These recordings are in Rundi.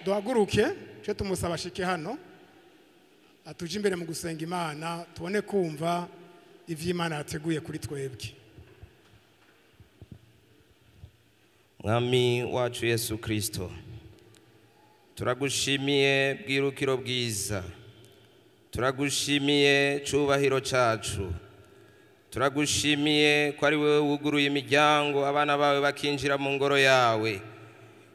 Duhaguruke cyo tumusaba ashike hano atuje imbere mu gusenga Imana, tubone kumva ivy'Imana yateguye kuri twebwe. Mwami wacu Yesu Kristo, turagushimiye bwirukiro bwiza, turagushimiye cubahiro cacu, turagushimiye ko ari wewe wuguruye imiryango abana bawe bakinjira mu ngoro yawe.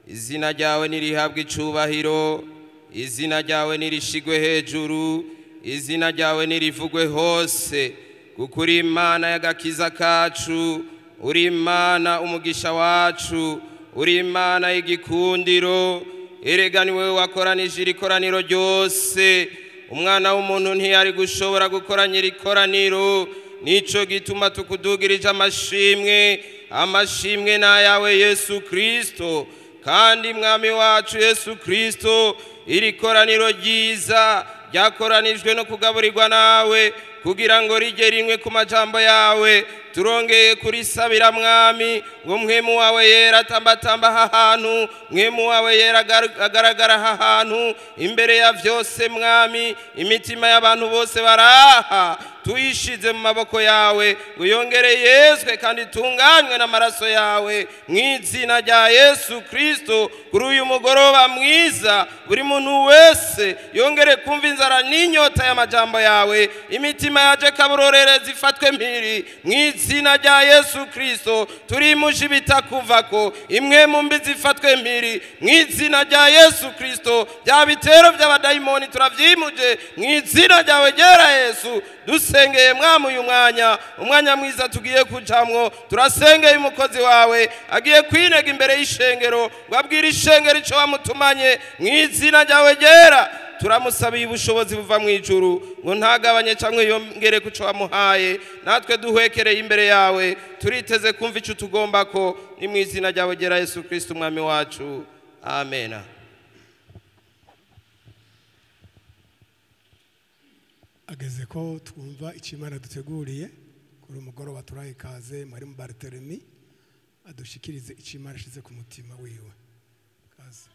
Izina ryawe nirihabwe icubahiro, izina ryawe nirishigwe hejuru, izina ryawe nirivugwe hose, kuko uri Imana y'agakiza kacu, uri Imana umugisha wacu, uri Imana y'igikundiro. Erega ni wewe wakoranije iri koraniro ryose, umwana w'umuntu ntiyari gushobora gukoranya iri koraniro. Nico gituma tukudugirije amashimwe, amashimwe n'ayawe Yesu Kristo. Kandi Mwami wacu Yesu Kristo, iri koraniro ryiza ryakoranijwe no kugaburirwa nawe kugira ngo rijye rimwe ku majambo yawe, turongeye kurisabira Mwami ngo mwemu wawe yera tambatamba aha hantu, mwemu wawe yera agaragara aha hantu imbere ya vyose. Mwami, imitima y'abantu bose baraha tuyishize mu maboko yawe, ngo yongere yezwe kandi itunganywe n'amaraso yawe, mw'izina rya Yesu Kristo. Kuri uyu mugoroba mwiza, buri muntu wese yongere kumva inzara n'inyota y'amajambo yawe, imitima yaje kaburorere zifatwe mpiri, mw'izina rya Yesu Kristo. Turimuje ibitakuvako, imwe mu mbi zifatwe mpiri, mw'izina rya Yesu Kristo. Bya bitero by'abadayimoni turavyimuje mw'izina ryawe ryera Yesu. Dusengeye Mwami uyu mwanya, umwanya mwiza tugiye kujamwo, turasengeye umukozi wawe agiye kwinega imbere y'ishengero ngo abwire ishengero ico wamutumanye, mw'izina ryawe ryera. Turamusabiye ubushobozi buva mu ijuru ngo ntagabanye cyangwa yongere kuco wamuhaye, natwe duhwekereye imbere yawe, turiteze kumva ico tugomba ko ni mw'izina ryawe ryera Yesu Kristo Umwami wacu, amena. Ageze ko twumva icyo Imana duteguriye kuri umugoroba, turaha ikaze Mwarimu Barthelemy adushikirize icyo Imana ishize ku mutima wiwe. Kaze.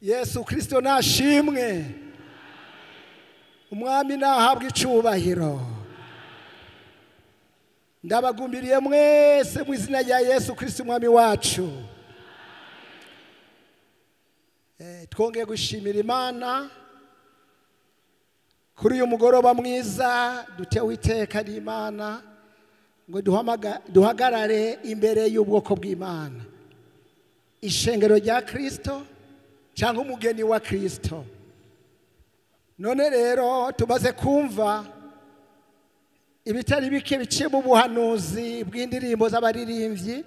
Yesu Kristo nashimwe, Umwami nahabwe icubahiro. Ndabagumbiriye mwese mu izina rya Yesu Kristo Umwami wacu. Twongeye gushimira Imana kuri uyu mugoroba mwiza dutewe iteka n'Imana ngo duhagarare imbere y'ubwoko bw'Imana, ishengero rya Kristo cyangwa umugeni wa Kristo. None rero tumaze kumva ibitari bike biciye mu buhanuzi bw'indirimbo z'abaririmbyi,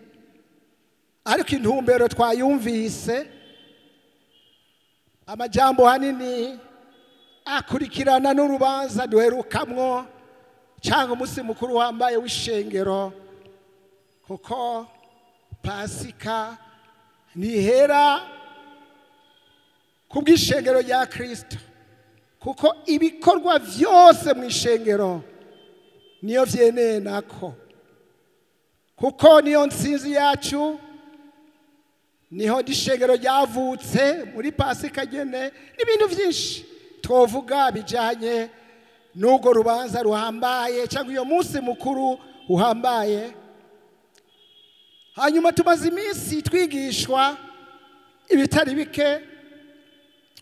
ariko intumbero twayumvise, amajambo hanini akurikirana n'urubanza duherukamwo cyangwa umunsi mukuru wambaye w'ishengero, kuko Pasika ntihera kubw'ishengero rya Kristo, kuko ibikorwa vyose mu ishengero niyo vyeneye nako, kuko niyo nsinzi yacu, niho ishengero ryavutse muri Pasika nyene, n'ibintu vyinshi twovuga bijanye n'urwo rubanza ruhambaye cyangwa iyo munsi mukuru uhambaye. Hanyuma tumaze iminsi twigishwa ibitari bike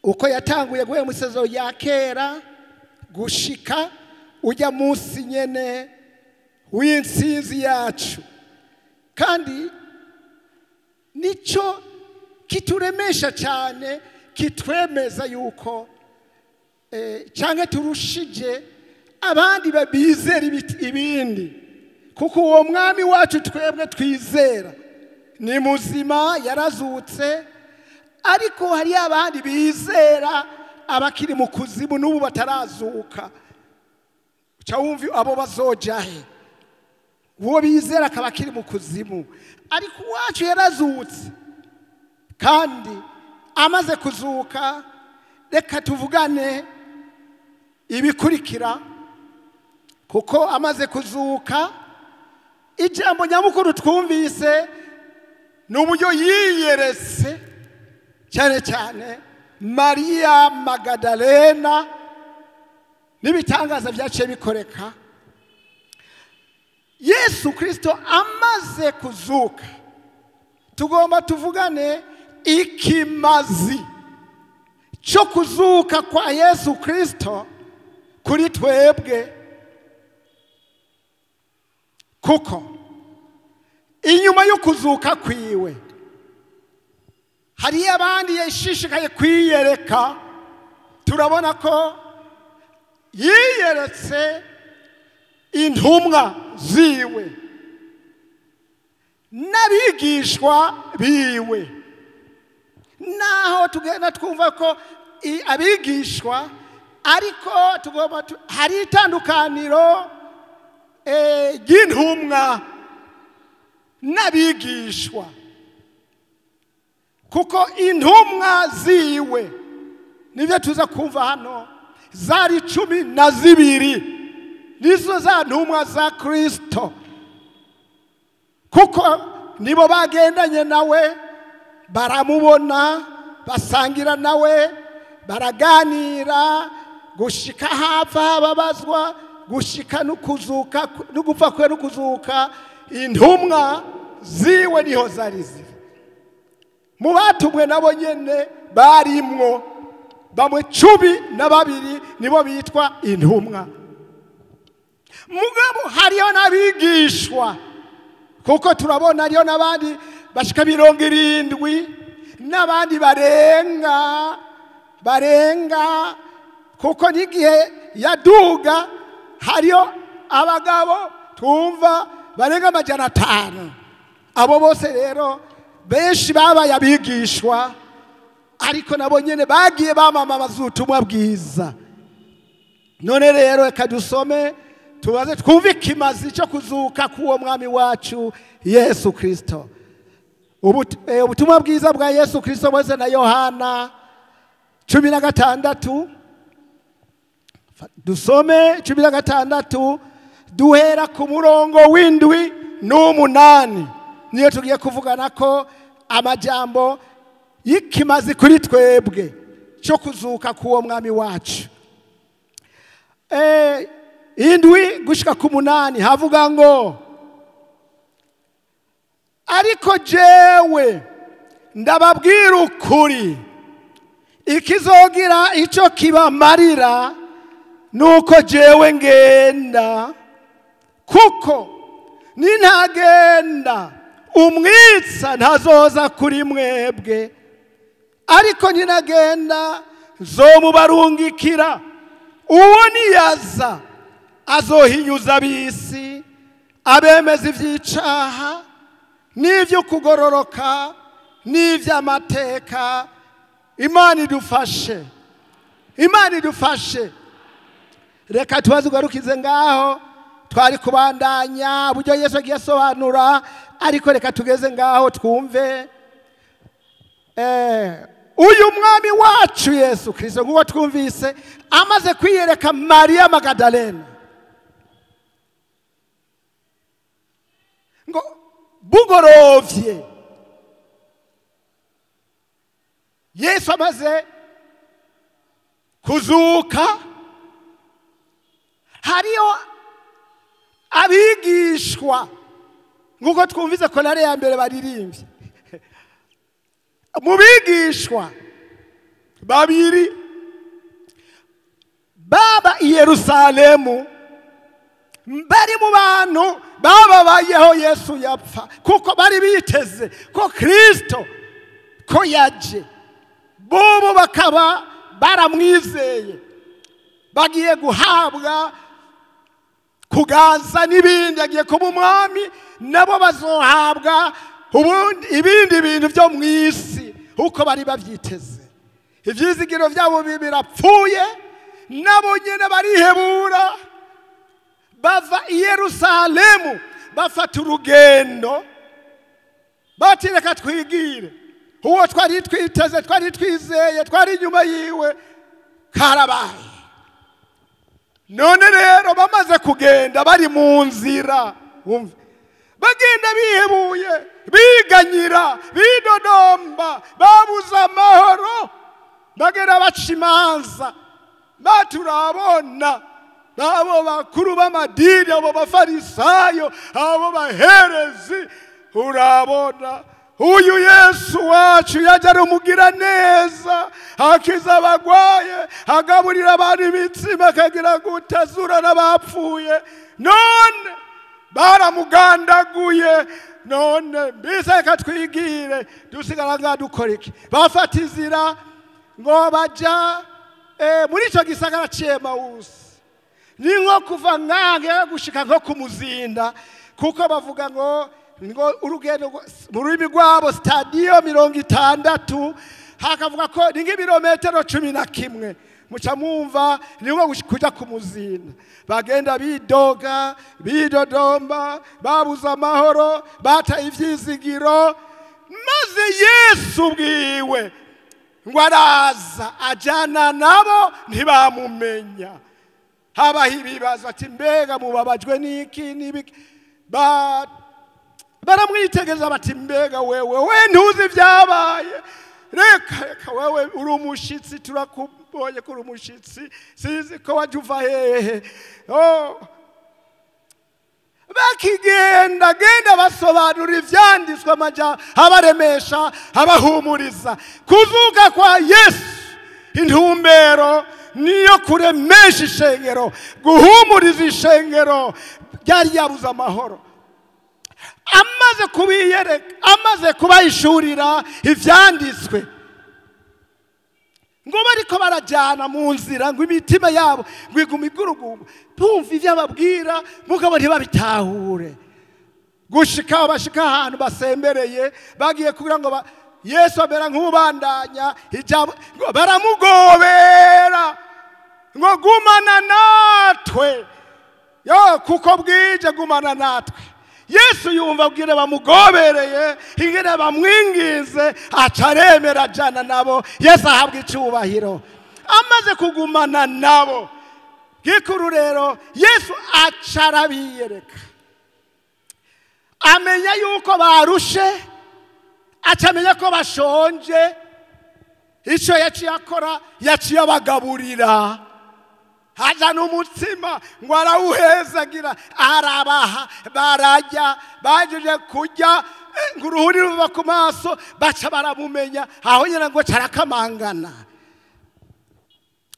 uko yatanguye guhera mu isezerano rya kera gushika ujya munsi nyene w'intsinzi yacu, kandi nico kituremesha cyane, kitwemeza yuko cyangwa turushije abandi babizera ibindi, kuko uwo Mwami wacu twebwe twizera ni muzima, yarazutse, ariko hari abandi bizera abakiri mu kuzimu n'ubu batarazuka. Uca wumva abo bazoja he? Uwo bizera akaba akiri mu kuzimu, ariko uwacu yarazutse. Kandi amaze kuzuka, reka tuvugane ibikurikira, kuko amaze kuzuka ijambo nyamukuru twumvise ni uburyo yiyeretse cyane cyane Mariya Magadalena n'ibitangaza byaciye bikoreka. Yesu Kristo amaze kuzuka, tugomba tuvugane ikimazi cyo kuzuka kwa Yesu Kristo kuri twebwe, kuko inyuma yo kuzuka kwiwe hari abandi yashishikaye kwiyereka. Turabona ko yiyeretse intumwa ziwe n'abigishwa biwe. Naho tugenda twumva ko abigishwa, ariko tugomba hari itandukaniro ry'intumwa n'abigishwa, kuko intumwa ziwe nibyo tuza kumva hano zari 12, nizo za ntumwa za Kristo, kuko nibo bagendanye nawe, baramubona, basangira nawe, baraganira gushika hapfa babazwa, gushika n'ukuzuka n'ugupfa kwe n'ukuzuka. Intumwa ziwe niho zari ziri. Mu batumwe nabo nyene barimwo bamwe 12 nibo bitwa intumwa. Mugabo hariyo n'abigishwa, kuko turabona hariyo n'abandi bashika 70 n'abandi barenga, kuko n'igihe yaduga hariyo abagabo twumva barenga 500. Abo bose rero benshi babaye abigishwa, ariko nabo nyene bagiye bamamaza ubutumwa bwiza. None rero reka dusome tubaze twumve ikimazi cyo kuzuka k'uwo mwami wacu Yesu Kristo. Ubutumwa bwiza bwa Yesu Kristo bwose na Yohana 16, dusome 16 duhera ku murongo w'7 n'8, niyo tugiye kuvugana ko amajambo y'ikimazi kuri twebwe cyo kuzuka k'uwo mwami wacu. 7 gushika ku 8 havuga ngo: ariko jewe ndababwira ukuri, ikizogira icyo kibamarira nuko jewe ngenda, kuko nintagenda umwitsa ntazoza kuri mwebwe, ariko ninagenda nzomubarungikira. Uwo niyaza azohinyuza ab'isi, abemeza ivy'icaha n'ivyo kugororoka n'ivy'amateka. Imana idufashe, Imana idufashe. Reka tubazugarukize ngaho, twari kubandanya uburyo Yesu agiye asobanura, ariko reka tugeze ngaho twumve uyu mwami wacu Yesu Kristo nk'uko twumvise amaze kwiyereka Mariya Magadalena ngo bugorovye. Yesu amaze kuzuka, hariyo abigishwa nk'uko twumvise korale ya mbere baririmbye. Mu bigishwa babiri baba i Yerusalemu, bari mu bantu bababayeho Yesu yapfa, kuko bari biteze ko Kristo ko yaje, bobo bakaba baramwizeye, bagiye guhabwa kuganza n'ibindi, agiye kuba umwami, nabo bazohabwa ubundi ibindi bintu byo mu isi uko bari bavyiteze. Ivyizigiro vyabo birapfuye, nabo nyene barihebura. Bava i Yerusalemu bafata urugendo, bati reka twigire uwo twari twiteze, twari twizeye, twari inyuma yiwe, karabaye. None rero bamaze kugenda bari mu nzira, wumve, bagenda bihebuye, biganyira, bidodomba, babuze amahoro, bagenda baca imanza. Baturabona abo bakuru b'amadini, abo bafarisayo, abo baherezi, urabona uyu Yesu wacu yaje ari umugiraneza, akiza abagwaye, agaburira abantu imitsima, akagira gutazura n'abapfuye. None baramugandaguye. None mbese reka twigire, dusigara ngaha dukora iki? Bafata inzira ngo baja muri ico gisagara c'Emawusi. Ni nko kuva ngange gushika nko kumuzinda, kuko bavuga ngo urugendo mu rurimi rwabo stadiyo 60, hakavuga ko ni nk'ibirometero 11. Muca mwumva ni nko kuja kumuzinda. Bagenda bidoga, bidodomba, babuze amahoro, bata ivyizigiro. Maze Yesu bwiwe ngo araza ajana nabo, ntibamumenya. Habaho ibibazo, ati mbega mubabajwe n'iki n'ibiki? Baramwitegereza bati mbega wewe, we ntuzi ibyabaye, reka reka wewe uri umushitsi, turakubonye ko uri umushitsi, sinzi ko wajya uva hehe. Oh. Bakigenda genda basobanura ivyanditswe, amaja abaremesha, abahumuriza. Kuzuka kwa Yesu intumbero niyo kuremesha ishengero, guhumuriza ishengero ryari yabuze amahoro. Amaze kubiyereka, amaze kubayishurira ivyanditswe, ngo bariko barajyana mu nzira, ngo imitima yabo ngo igume igurugumba, bumva ivyo ababwira mugabo ntibabitahure. Gushika bashika ahantu basembereye, bagiye kugira ngo Yesu amera nk'ubandanya ijambo, ngo baramugobera ngo gumana natwe, yo kuko bwije gumana natwe. Yesu yumva abwira bamugobereye, ingene bamwingize, aca aremera ajana nabo. Yesu ahabwa icubahiro. Amaze kugumana nabo gikuru rero, Yesu aca arabiyereka, amenya yuko barushe, aca amenya ko bashonje. Ico yaciye akora, yaciye abagaburira. Hazana umutsima ngo arawuhezagira, arabaha, bararya. Bajeje kurya, ngo uruhuri ruva ku maso, baca baramumenya. Aho nyine ngo carakamangana.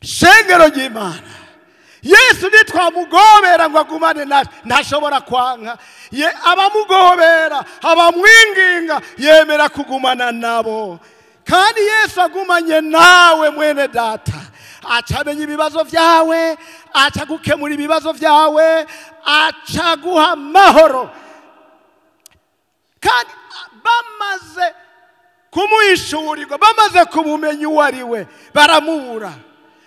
Shengero ry'Imana, Yesu nitwamugobera ngo agumane natwe, ntashobora kwanka. Ye abamugobera, abamwinginga, yemera kugumana nabo. Kandi Yesu agumanye nawe mwene data, aca amenya ibibazo vyawe, aca gukemura ibibazo vyawe, aca guha amahoro. Kandi bamaze kumuhishurirwa, bamaze kumumenya uwo ari we, baramubura.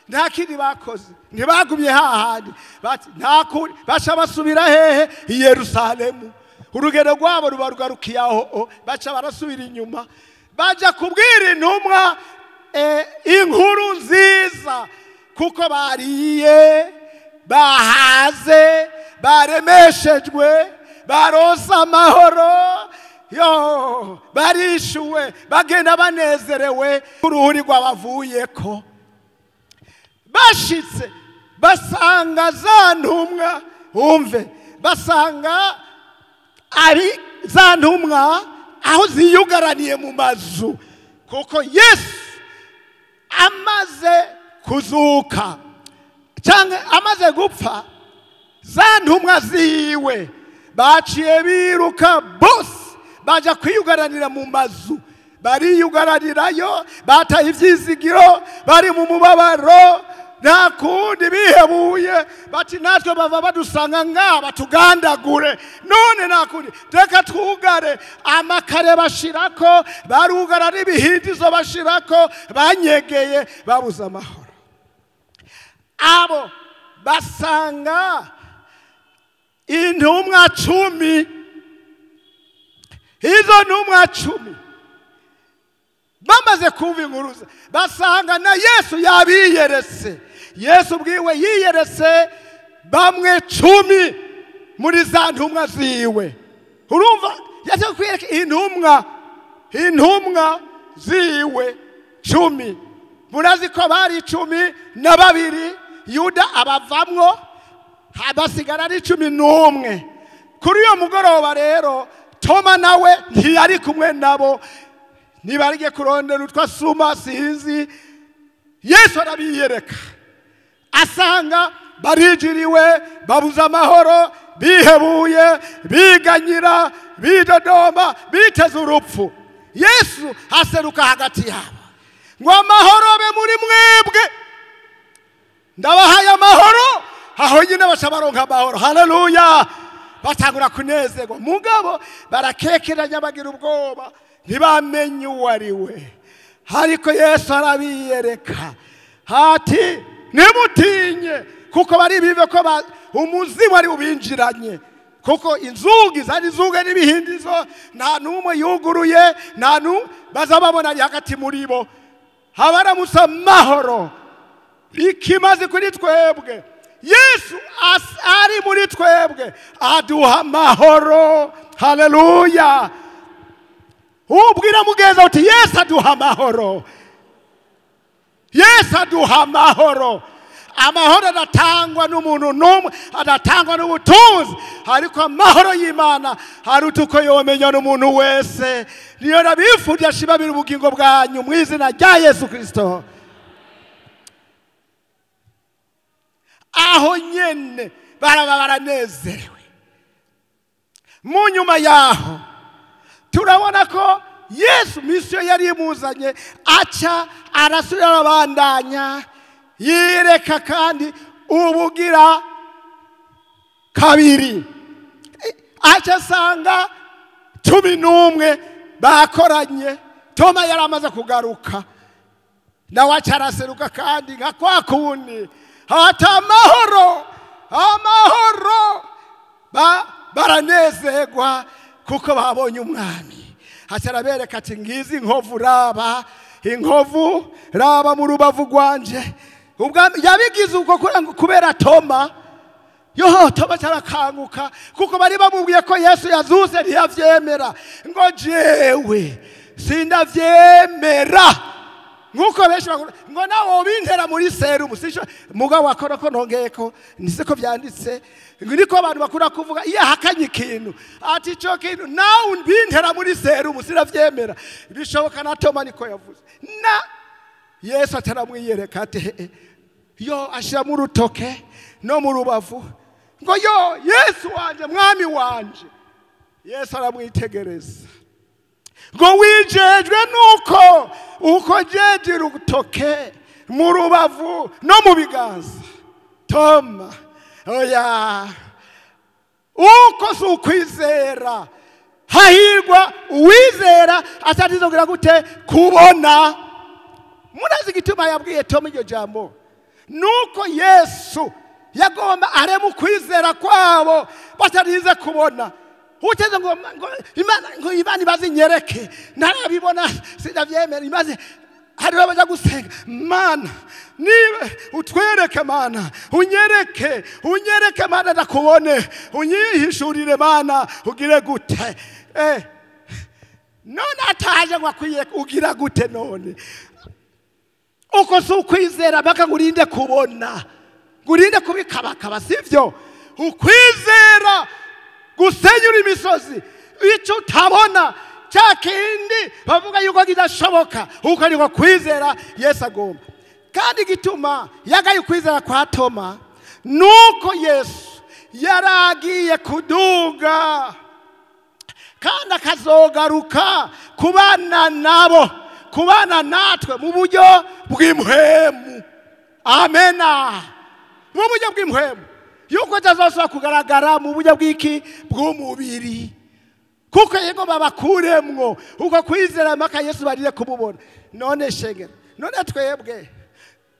Nta kindi bakoze, ntibagumye hahandi, bati nta kundi, baca basubira hehe? I Yerusalemu. Urugendo rwabo ruba rugarukiye aho, baca barasubira inyuma, baja kubwira intumwa inkuru nziza, kuko bariye, bahaze, baremeshejwe, baronse amahoro, yo barishuwe, bagenda banezerewe uruhuri rwabavuyeko. Bashitse basanga za ntumwa, umve, basanga ari za ntumwa aho ziyugaraniye mu mazu, kuko Yesu amaze kuzuka cyangwa amaze gupfa, za ntumwa ziwe baciye biruka bose baja kwiyugaranira mu mazu, bariyugaranirayo, bataye ivyizigiro, bari mu mubabaro, nta kundi, bihebuye. Barijiwe bati natwe bava badusanga ngaba tugandagure, none nakundi reka twugare. Amakare bashirako, barugara n'ibihindizo bashirako, banyegeye babuze amahoro. Abo basanga intumwa 10, izo ntumwa 10 bamaze kumva inkuru basanga na Yesu yabiyeretse. Yesu bwiwe yiyeretse bamwe 10 muri za ntumwa ziwe. Urumva yaje kwiyereka intumwa ziwe 10. Murazi ko bari 12, Yuda abavamwo, habasigara ari 11. Kuri uyo mugoroba rero Toma nawe ntiyari kumwe nabo, nibarige kurondera utwa suma sinzi. Yesu arabiyereka, asanga barijiriwe, babuze amahoro, bihebuye, biganyira, bidodoma, biteze urupfu. Yesu aseruka hagati yabo ngo amahoro abe muri mwebwe, ndabahaye amahoro. Aho nyine baca baronka amahoro. Haleluya! Batangura kunezerwa, mugabo barakekeranya bagira ubwoba, ntibamenye uwo ari we. Ariko Yesu arabiyereka ati ntimutinye, kuko bari bive ko umuzimu ari ubinjiranye, kuko inzugi zari zuge n'ibihindizo, nta n'umwe yuguruye, nta n'umwe baza babona ari hagati muri bo. Habaramutse amahoro ikimaze kuri twebwe. Yesu ari muri twebwe aduha amahoro. Haleluya! Ubwira mugenzi uti Yesu aduha amahoro. Yesu aduha amahoro. Amahoro adatangwa n'umuntu n'umwe, adatangwa n'ubutunzi, ariko amahoro y'Imana aruta uko yomenya n'umuntu wese. Niyo nabifurije ashibamira ubugingo bwanyu mu izina rya Yesu Kristo. Aho nyene baraba baranezerewe. Mu nyuma yaho turabona ko Yesu misiyo yari imuzanye aca arasubira arabandanya yereka kandi ubugira kabiri. Aca asanga 11 bakoranye. Toma yari amaze kugaruka, nawe aca araseruka kandi nka kwa kundi hata amahoro, amahoro. Baranezerwa kuko babonye umwami. Aca arabereka ati ngizi inkovu, raba inkovu, raba mu rubavu rwanje. Ubwami yabigize uko kubera Toma. Yo Toma arakanguka kuko bari bamubwiye ko Yesu yazuse, ntiyavyemera. Ngo jewe sindavyemera, nkuko benshi ngo nawe bintera muri serumu sisho. Mugabo akora ko ntongeyeko nise ko vyanditse, niko abantu bakura kuvuga iyo ahakanye ikintu ati ico kintu nawe bintera muri serumu sinavyemera. Bishoboka na Toma niko yavuze, na Yesu ataramwiyereka ati yo ashira mu rutoke no mu rubavu ngo yo Yesu wanje, mwami wanje. Yesu aramwitegereza ngo wijejwe nuko ukojeje urutoke mu rubavu no mu biganza. Toma oya, uko si ukwizera. Hahirwa uwizera atazongera gute kubona. Murazi igituma yabwiye Toma iryo jambo? Nuko Yesu yagomba aremu kwizera kwabo batarize kubona. Uteze ngo Imana, ngo Imana ibazinyereke, narabibona sinavyemera. Imaze hari abaja gusenga, Mana niba utwereke, Mana unyereke, unyereke Mana ndakubone, unyihishurire Mana ugire gute. None ataje ngo akwiye ugira gute none? Uko si ukwizera baka ngurinde kubona, ngurinde kubikabakaba, sivyo? Ukwizera gusenyura imisozi, icyo utabona cya kindi bavuga yuko kidashoboka, uko niko kwizera Yesu agomba. Kandi gituma yagaye ukwizera kwa Toma nuko Yesu yaragiye kuduga kandi akazogaruka kubana nabo, kubana natwe mu buryo bw'impwemu. Amena. Mu buryo bw'impwemu, yuko atazosubira kugaragara mu buryo bw'iki? Bw'umubiri, kuko yego babakuremwo uko kwizera mpaka Yesu barire kumubona. None shengero, none twebwe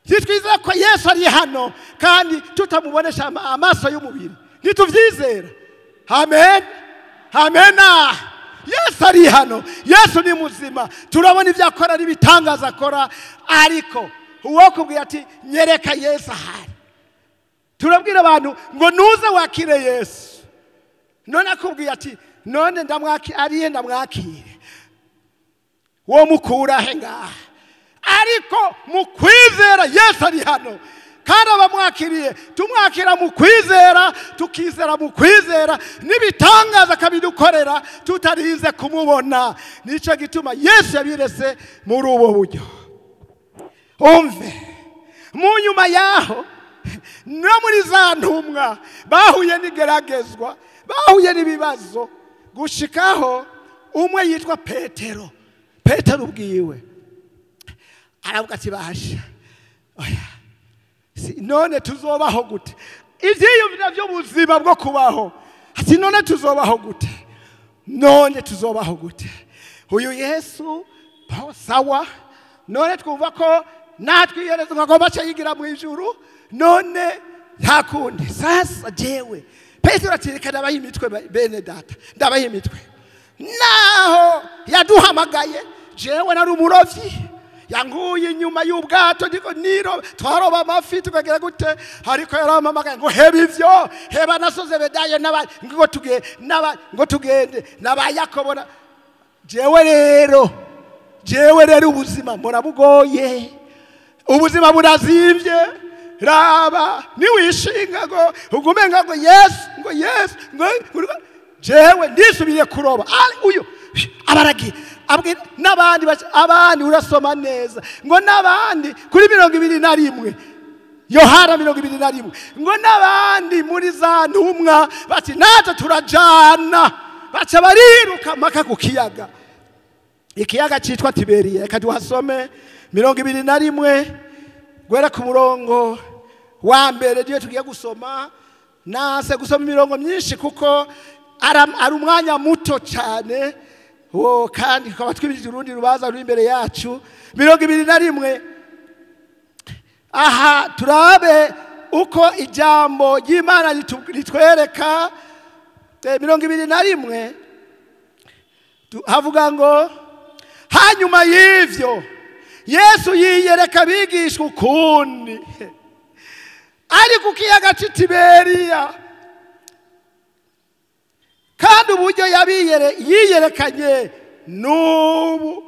ntitwizera ko Yesu ari hano kandi tutamubonesha amaso y'umubiri? Ntituvyizera? Amen, amena. Yesu ari hano, Yesu ni muzima, turabona ibyo akora n'ibitangaza akora. Ariko uwo kubwira ati nyereka Yesu ahari, turabwira abantu ngo nuze wakire Yesu. None akubwiye ati none ndamwakire, ariye ndamwakire, wo mukura he ngaha? Ariko mu kwizera Yesu ari hano, kandi abamwakiriye tumwakira mu kwizera, tukizera mu kwizera n'ibitangaza akabidukorera tutarinze kumubona. Nicyo gituma Yesu yabirese muri ubu buryo. Umve, mu nyuma yaho no muri za ntumwa bahuye n'igeragezwa, bahuye n'ibibazo, gushikaho umwe yitwa Petero. Petero ubwiwe aravuga ati basha, oya, none tuzobaho gute? Ivyiyumviro by'ubuzima bwo kubaho, ati none tuzobaho gute? None tuzobaho gute? Uyu Yesu sawa, none twumva ko natwihereza nkagomba aca yigira mu ijuru, none nta kundi. Sasa jewe Petero ati reka ndabaha imitwe, bene data, ndabaha imitwe. Naho yaduhamagaye, jewe nari umurovyi, yanguye inyuma y'ubwato ndiko niro twaroba amafi tukagira gute, ariko yarampamagaye ngo heba ivyo, heba na so Zebedayo n'aba, ngo tugende n'aba, ngo tugende n'aba Yakobo. Jewe rero ubuzima mbona bugoye, ubuzima burazimvye. Raba, niwishinga ngo ugume ngo Yesu, ngo Yesu, ngo jewe ndisubiye kuroba. Ali uyu abaragiye abwira n'abandi, abandi urasoma neza ngo n'abandi kuri 21, Yohana 21, ngo n'abandi muri za ntumwa bati natwe turajana. Baca bariruka mpaka ku kiyaga, ikiyaga cyitwa Tiberiya. Reka tuhasome 21 guhera ku murongo wa mbere. Niyo tugiye gusoma, nase gusoma imirongo myinshi kuko ari umwanya muto cyane wo, kandi tukaba twibirije urundi rubanza ruri imbere yacu. 21, aha turabe uko ijambo ry'Imana ritwereka. 21 havuga ngo hanyuma y'ivyo Yesu yiyereka abigishwa ukundi ari ku kiyaga cy'i Tiberiya, kandi uburyo yiyerekanye n'ubu: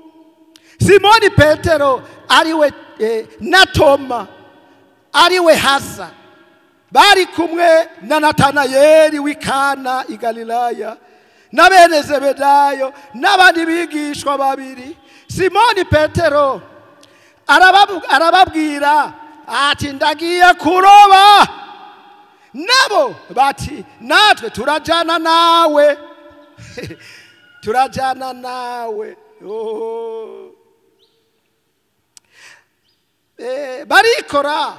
Simoni Petero ariwe na Toma ariwe Hasa bari kumwe na Natanayeli w'i Kana i Galilaya na bene Zebedayo n'abandi bigishwa babiri. Simoni Petero arababwira ati ndagiye kuroba. Nabo bati natwe turajana nawe, turajana nawe. Oh. Barikora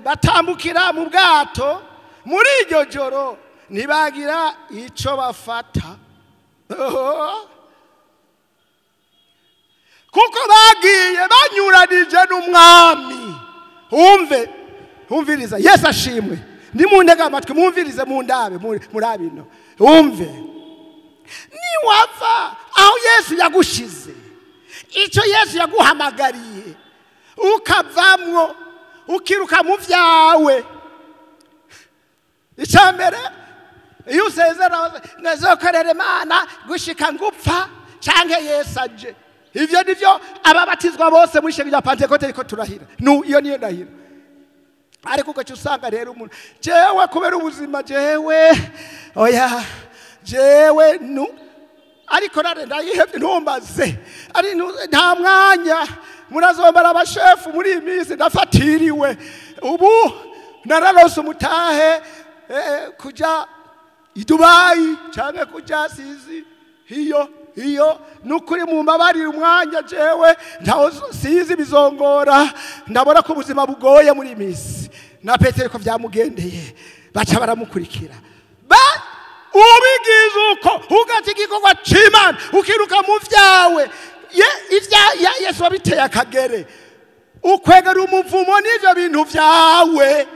batambukira mu bwato. Muri iryo joro ntibagira icyo bafata. Oh. Kuko bagiye banyuranije n'Umwami. Umve, umviriza, Yesu ashimwe. Nimuntege amatwi, mwumvirize, mundabe murabino. Umve, niwava aho Yesu yagushize, icyo Yesu yaguhamagariye, ukavamwo ukiruka mu byawe. Icya mbere, iyo usezera nkazokorera Imana gushika ngupfa canke Yesu aje, ivyo nivyo ababatizwa bose muri shenge rya Pantekote ariko turahira. Iyo niyo ndahira. Ariko ugaca usanga rero umuntu, jewe kubera ubuzima, jewe oya, jewe nu ariko nare ndayihevye, ntumbaze ari nta mwanya. Murazombara abashefu muri iyi minsi, ndafatiriwe. Ubu nararose umutahe kuja i Dubai canke kuja sizi hiyo. Iyo nukuri mumbabarira umwanya jewe ntaho sizi bizongora, ndabona ko ubuzima bugoye muri misi. Na Petero ko byamugendeye baca baramukurikira. Ba ubigize uko ugati igikorwa c'Imana ukiruka mu vyawe, ye ivya Yesu wabiteye akagere, ukwegera umuvumo n'ivyo bintu vyawe.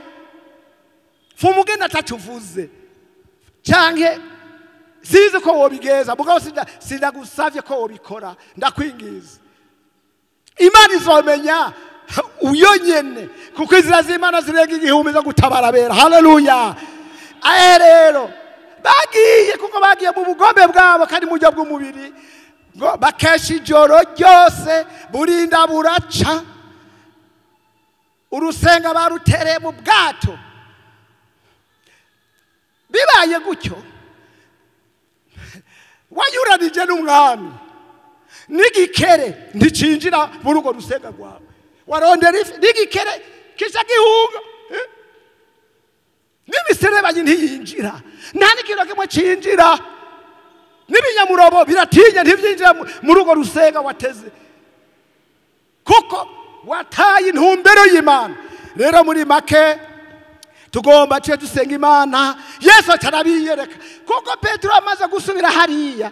Fumugenda atacuvuze canke sizi ko wobigeza, mugabo sindagusavye ko wobikora, ndakwingiza. Imana izomenya uyo nyene, kuko inzira z'Imana zirenga igihumbi zo gutabara abera. Haleluya. Aye rero bagiye, kuko bagiye mu bugombe bwabo kandi mu buryo bw'umubiri, ngo bakesha ijoro ryose burinda buraca, urusenga barutereye mu bwato. Bibaye gutyo, wanyuranije n'umwami, n'igikere nticinjira muri urwo rusenga rwawe, warondera ifi n'igikere kica gihunga, n'imiserebanyi ntiyinjira, nta n'ikintu na kimwe cinjira, n'ibinyamurobo biratinya ntibyinjira muri urwo rusenga wateze, kuko wataye intumbero y'Imana. Rero muri make tugomba tuye dusenga Imana. Yesu atarabiyereka, kuko Petero amaze gusubira hariya,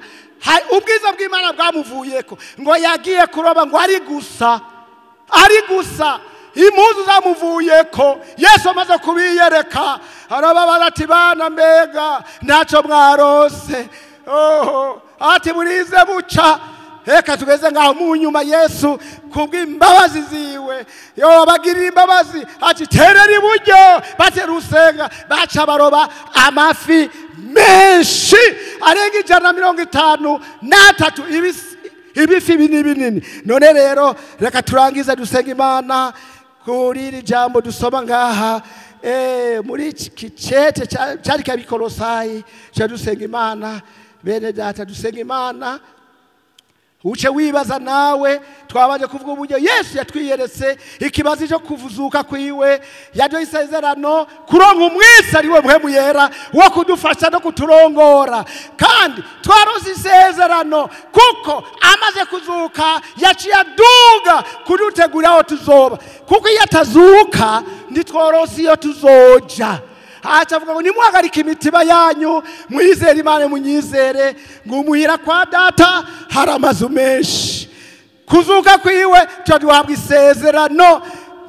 ubwiza bw'Imana bwamuvuyeko, ngo yagiye kuroba ngo ari gusa, ari gusa impuzu zamuvuyeko. Yesu amaze kubiyereka arababara ati bana mbega ntacyo mwarose, oho, ati burize buca. Reka tugeze ngaho mu nyuma Yesu kubw'imbabazi ziwe yo bagirira imbabazi, ati terera iburyo, batera urusenga, baca baroba amafi menshi arenga 153, ibifi binini binini. None rero reka turangize dusenga Imana kuri iri jambo dusoma ngaha, muri iki kicete cyari cy'Abikolosayi. Cya dusenga Imana, bene data, dusenga Imana. Uce wibaza nawe, twabanje kuvuga uburyo Yesu yatwiyeretse ikibazo cyo kuvuzuka kwiwe, yaduha isezerano kuronka umwisi ari we Mpwemu Yera wo kudufasha no kuturongora. Kandi twaronse isezerano kuko amaze kuzuka yaciye aduga kudutegurira aho tuzoba, kuko iyo atazuka ntitworonse iyo tuzoja. Aca avuga ngo nimuhagarike imitima yanyu, mwizere Imana, munyizere, ngo umuhira kwa data hari amazu menshi. Kuzuka kwiwe tuduhabwa isezerano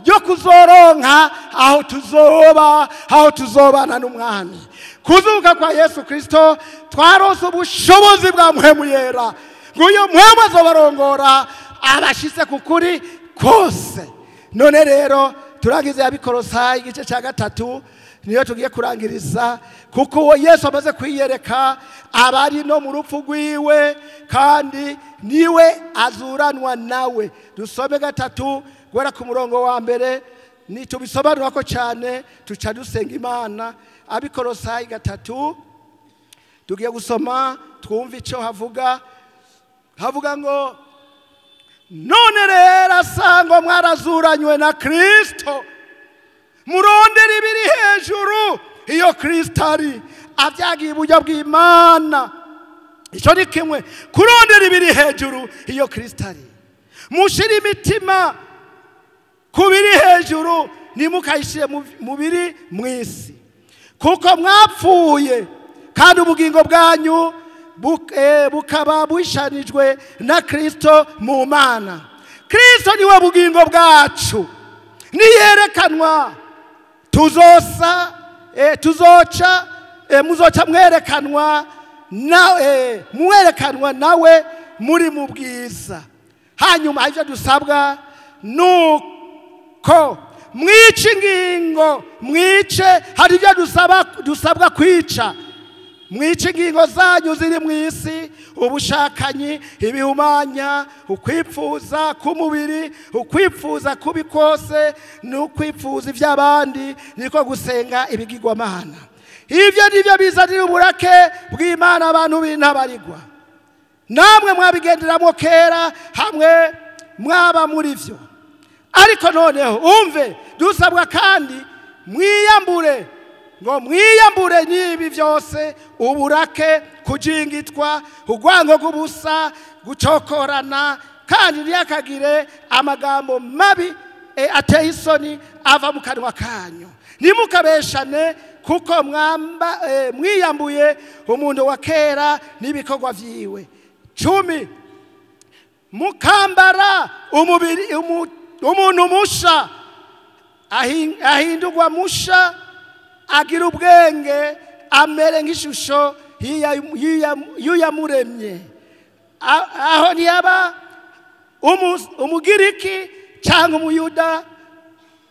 ryo kuzoronka aho tuzoba, aho tuzobana n'umwami. Kuzuka kwa Yesu Kristo twaronse ubushobozi bwa Mpwemu Yera, ngo uyo Mpwemu azobarongora abashitse ku kuri kose. None rero turangize Abikolosayi igice cya 3, niyo tugiye kurangiriza, kuko uwo Yesu amaze kwiyereka abari no mu rupfu rwiwe, kandi niwe azuranwa nawe. Dusome 3 guhera ku murongo wa 1, nitubisobanura ko cyane tuca dusenga Imana. Abikolosayi 3 tugiye gusoma twumve icyo havuga. Havuga ngo none rero asangwa mwarazuranywe na Kristo, murondera ibiri hejuru iyo Kristo ari avyagiye iburyo bw'Imana. Ico ni kimwe, kurondera ibiri hejuru iyo Kristo ari. Mushire imitima ku biri hejuru, ntimukayishire mu biri mw'isi, kuko mwapfuye kandi ubugingo bwanyu bukaba bushanijwe na Kristo mu Mana. Kristo niwe bugingo bwacu, niyerekanwa tuzosa, tuzoca, muzoca mwerekanwa na, mwerekanwa nawe muri mu bwiza. Hanyuma ivyo dusabwa nuko mwice ingingo, mwice, hari ivyo dusabwa kwica. Mwice ingingo zanyu ziri mu isi, ubushakanyi, ibihumanya, ukwipfuza k'umubiri, ukwipfuza kubi kose, n'ukwipfuza ivy'abandi, niko gusenga ibigirwamana. Ivyo nivyo bizanira uburake bw'Imana abantu b'intabarigwa. Namwe mwabigenderamo kera hamwe mwaba muri vyo. Ariko noneho umve, dusabwa kandi mwiyambure ngo mwiyambure n'ibi byose, uburake, kujingitwa, urwango rw'ubusa, gucokorana, kandi ntiyakagire amagambo mabi ateye isoni ava mu kanwa kanyu. Ntimukabeshane, kuko mwamba mwiyambuye umuntu wa kera n'ibikorwa vyiwe. 10 mukambara umubiri umuntu musha ahindurwa musha, agira ubwenge, amere nk'ishusho y'uyamuremye. Aho ntiyaba umugiriki cyangwa umuyuda,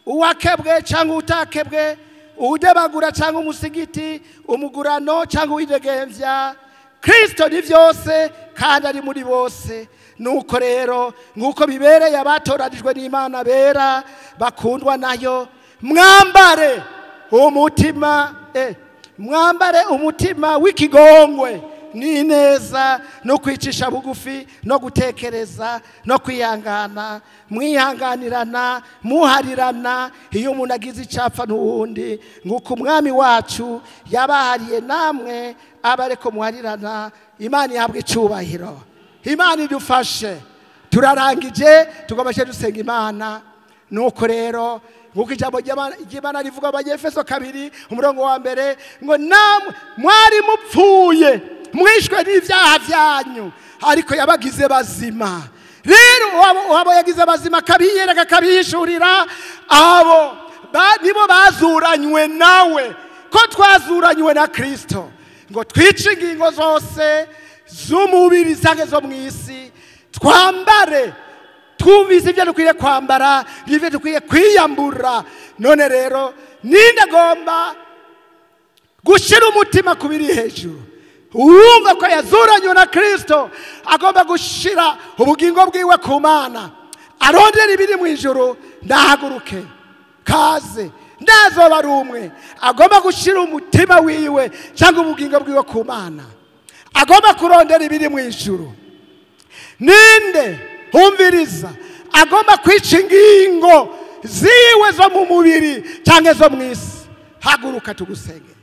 uwakebwe cyangwa utakebwe, uwudebagura cyangwa umusigiti, umugurano cyangwa uwidegemvya, Kristo ni byose kandi ari muri bose. Nuko rero nk'uko bibereye abatoranijwe n'Imana bera bakundwa nayo, mwambare umutima mwambare umutima w'ikigongwe n'ineza no kwicisha bugufi no gutekereza no kwihangana, mwihanganirana, muharirana iyo umuntu agize icyapfa n'uwundi, nk'uko umwami wacu yabahariye namwe abareko muharirana. Imana ihabwe icyubahiro, Imana idufashe. Turarangije, tugomeje dusenga Imana. Nuko rero nk'uko ijambo ry'Imana rivuga Abanyefeso 2 umurongo wa 1 ngo namwe mwari mupfuye mwishwe n'ibyaha byanyu, ariko yabagize bazima. Rero abo yagize bazima akabiyereka akabihishurira, abo nibo bazuranywe nawe, ko twazuranywe na Kristo, ngo twice ingingo zose z'umubiri zange zo mu isi, twambare twumvise ibyo dukwiye kwambara n'ibyo dukwiye kwiyambura. None rero ninde agomba gushyira umutima ku biri hejuru? Uwumva ko yazuranywe na Kristo agomba gushyira ubugingo bwiwe ku Mana, arondera ibiri mu ijuru. Ndahaguruke kaze, ndazoba ari umwe agomba gushyira umutima wiwe cyangwa ubugingo bwiwe ku Mana, agomba kurondera ibiri mu ijuru. Ninde humviriza agomba kwica ingingo ziwe zo mu mubiri cyangwa zo mu isi? Haguruka tugusenge.